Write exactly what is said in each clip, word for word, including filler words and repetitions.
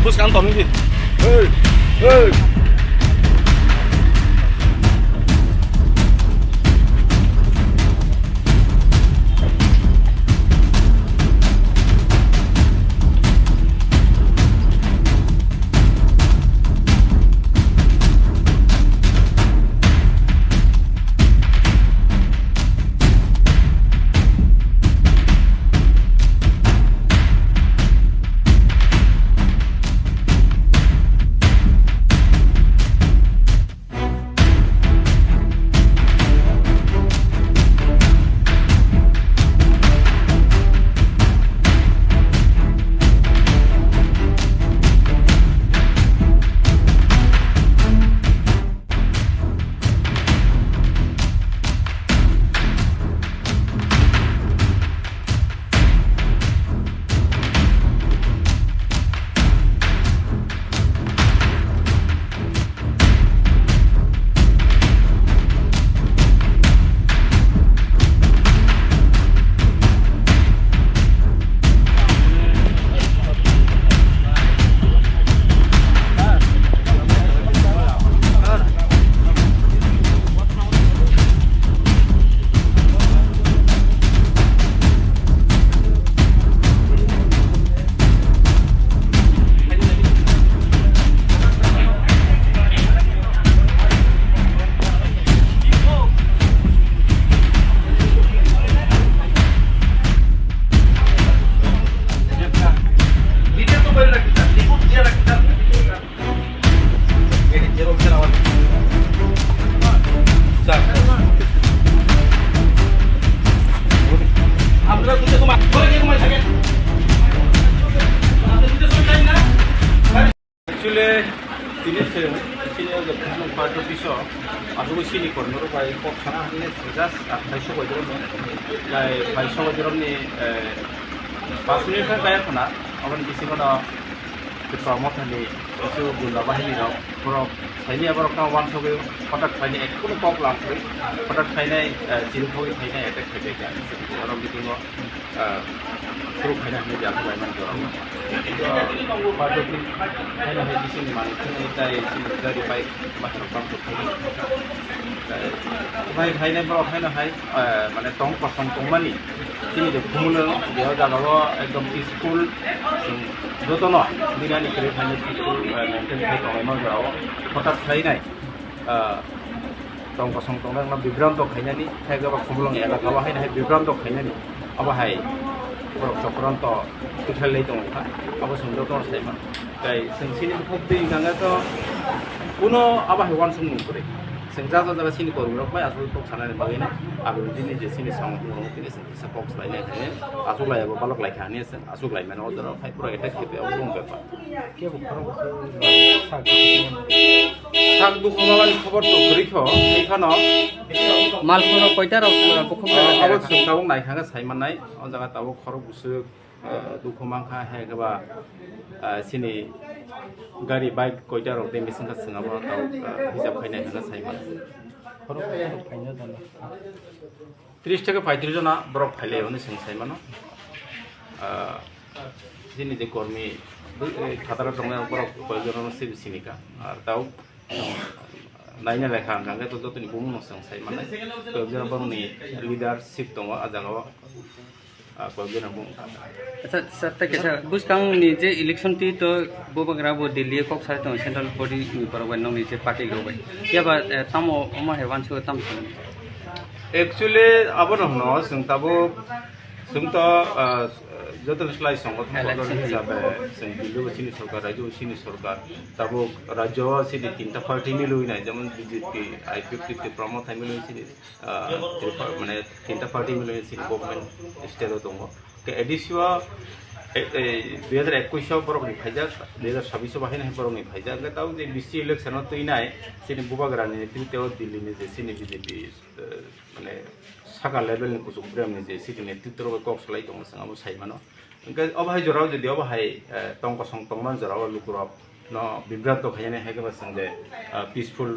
Bwskang tongwi di. Hey, hey. Actually, tini se sini o party office o aswk sini kormo rok bai kok sana hwnwi just athai sok bai jora bai bai sok bai jora ni pas minute kha kaya khuna aboni bisingo no Tipra Mothani kisu gunda bahini rok borok saini aborok no wansogwi hotak saini ekkunu kok lamsoi hotak sainai chiri khogwi sainai attack khaijak ya oro bisingo ah, through khaina hwnwi de aswk laimani jora. Party khaina hai bisingni manwi thangwi tai chini gari bike masa bang khaina. Tai bike khaina borok khaina hai, ah, mane tong kosong tongmani chini je khumulwng je o jaga o ekdom peaceful chwng jotono dinani kwrwi khaina peaceful, ah, maintain khai tonglaima jora o hothat khainai. Ah, tong kosong tongnai wngno bibranto khainani, khe abo khumulwng elaka o haino hai bibranto khainani, abo hai borok chokranto kwthalwi tongo kha, abo chwng jotono sai mano. Tai chwng chini bukhuk twi hwnka khe to kuno abo hai uansukmung kwrwi. Chwng ja ja jaga chini kormi rok bai aswk tok sanani bagwi no, aboni bini je chini samung tongmung tini chwng kisa kok swlainai khe, aswk lai abo balok lai kha hwnwi chwng aswk lai mano, o jora phai pura attack khe abo wng bepar. Kebo khorok sak dukhu mabani khobor to kwrwi kho, tei phano Malkhung rok koita rok, uh, bukhuk abo chwng tabuk nai kha khe sai mannai, o jaga tabuk khorok bwswk, uh, dukhu man kha, hai khe ba, uh, chini gari bike koita rok tei bising kha chwng abo tabuk, uh, hisab khai nai kha khe sai mannai. Khorok koita rok phaina jana. Tris theke paitris jona borok phailai hwnwi chwng sai mano. Ah, chini je kormi, eh, phataro tongnai borok koi jona no sibi sini kha. Ar tao naina lekha hwnkha khe to jotoni bumung no chwng sai mano. Koi jona borokni leadership tongo ah jagao. Ah, koi jona bumung. Acha, sir, tei kaisa bwskangni je election twi to bubagra bo Delhi o kok sai tongo central body ni borok bai nokni je party rok bai. Phiya ba, eh, tamo omo hai uansukha tamo simi? Actually, abono hwno, chwng tabuk, chwng to, ah, joto slai songothon election hisabe chwng Delhi o chini sorkar, rajyo o chini sorkar, tabuk rajyo o chini tinta party milwi nai, jemon B J P, I P F T, Tipra Motha milwi chini ah, Tripura, mane, tinta party milwi chini government state o tongo. Ke A D C o Ei, ei, dui hajar ekush o borok ni phaijak, dui hajar sabbish o bahai nai borok ni phaijak. Hwnkhe tabuk je B C election o twi nai, chini bubagra ni netrite o Delhi ni je chini B J P, eh, mane saka level ni kuchuk brem ni je chini netrite rok kok salai tongo, chwng abo sai mano. Hwnkhe obo hai jora o jodi obo hai, eh, tong kosong tongman jora o lukurok no bibranto khainani hai khe ba chwng je, ah, peaceful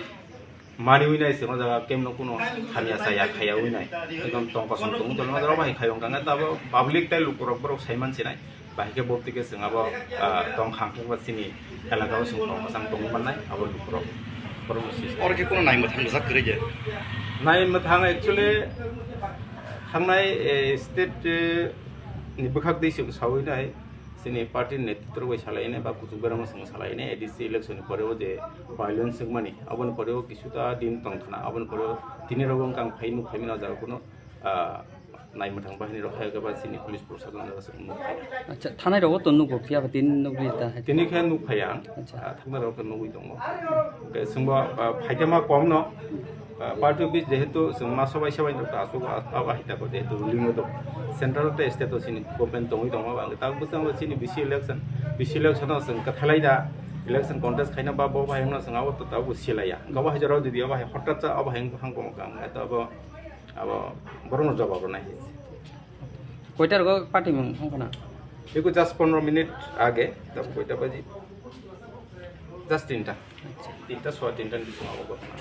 mani wi nai chwng o jaga kemno kuno hamya chaya khaya wi nai. Ekdom tong kosong tong tong o jaga bai khai wng kha tabo public tai lukurok borok sai man sinai. Bahai khe bo tike chwng abo, ah, tong khang khe ba chini elaka o chwng tong kwchang tong man nai abo lukurok borok no si. Oro khe kuno nai mwthang rijak kwrwi je. Nai mwthang actually thangnai, eh, state, eh, ni bwkhak dei chwng sawi nai. Chini party ni netrito bai salai nai ba kuchuk berama chwng salai nai, A D C election ni pore o je violence wngmani, aboni pore o kisu ta din tong khna, aboni pore o tini rok wng kang phai nuk phai mano jaga kuno, ah, nai mwthang bahini rok hai ba chini police proshashan jaga chwng nuk phai. Acha, thanai rogo to nugo, phiya ba tini nugwi ta hai. Tini khe nuk phai ang, Acha. Ah, thangna rok nugwi tongo. Hwnkhe chwngbo, ah, phaitama kom no, Ah, party office jehetu chwng ma sobai sobai rok ta asuk abo hai tako jehetu ruling o tongo. Central tei state o chini government tongwi tongo, ang ta bwskango chini B C election, B C election o chwng kwthalai da election contest khaina ba bo bahai wngno chwng abo to tabuk silaiya. Hwnkhe bo hai jorao jodi abo hai hotat cha abo hai wngkha wngkha wngkha ta abo, abo borokno jawab rwnai. Koita rogo party mung wngkha na? Eko just pondro minute age, tabuk koita baji? Just tinta. Tinta, soa tinta ni bisingo abo ghotona.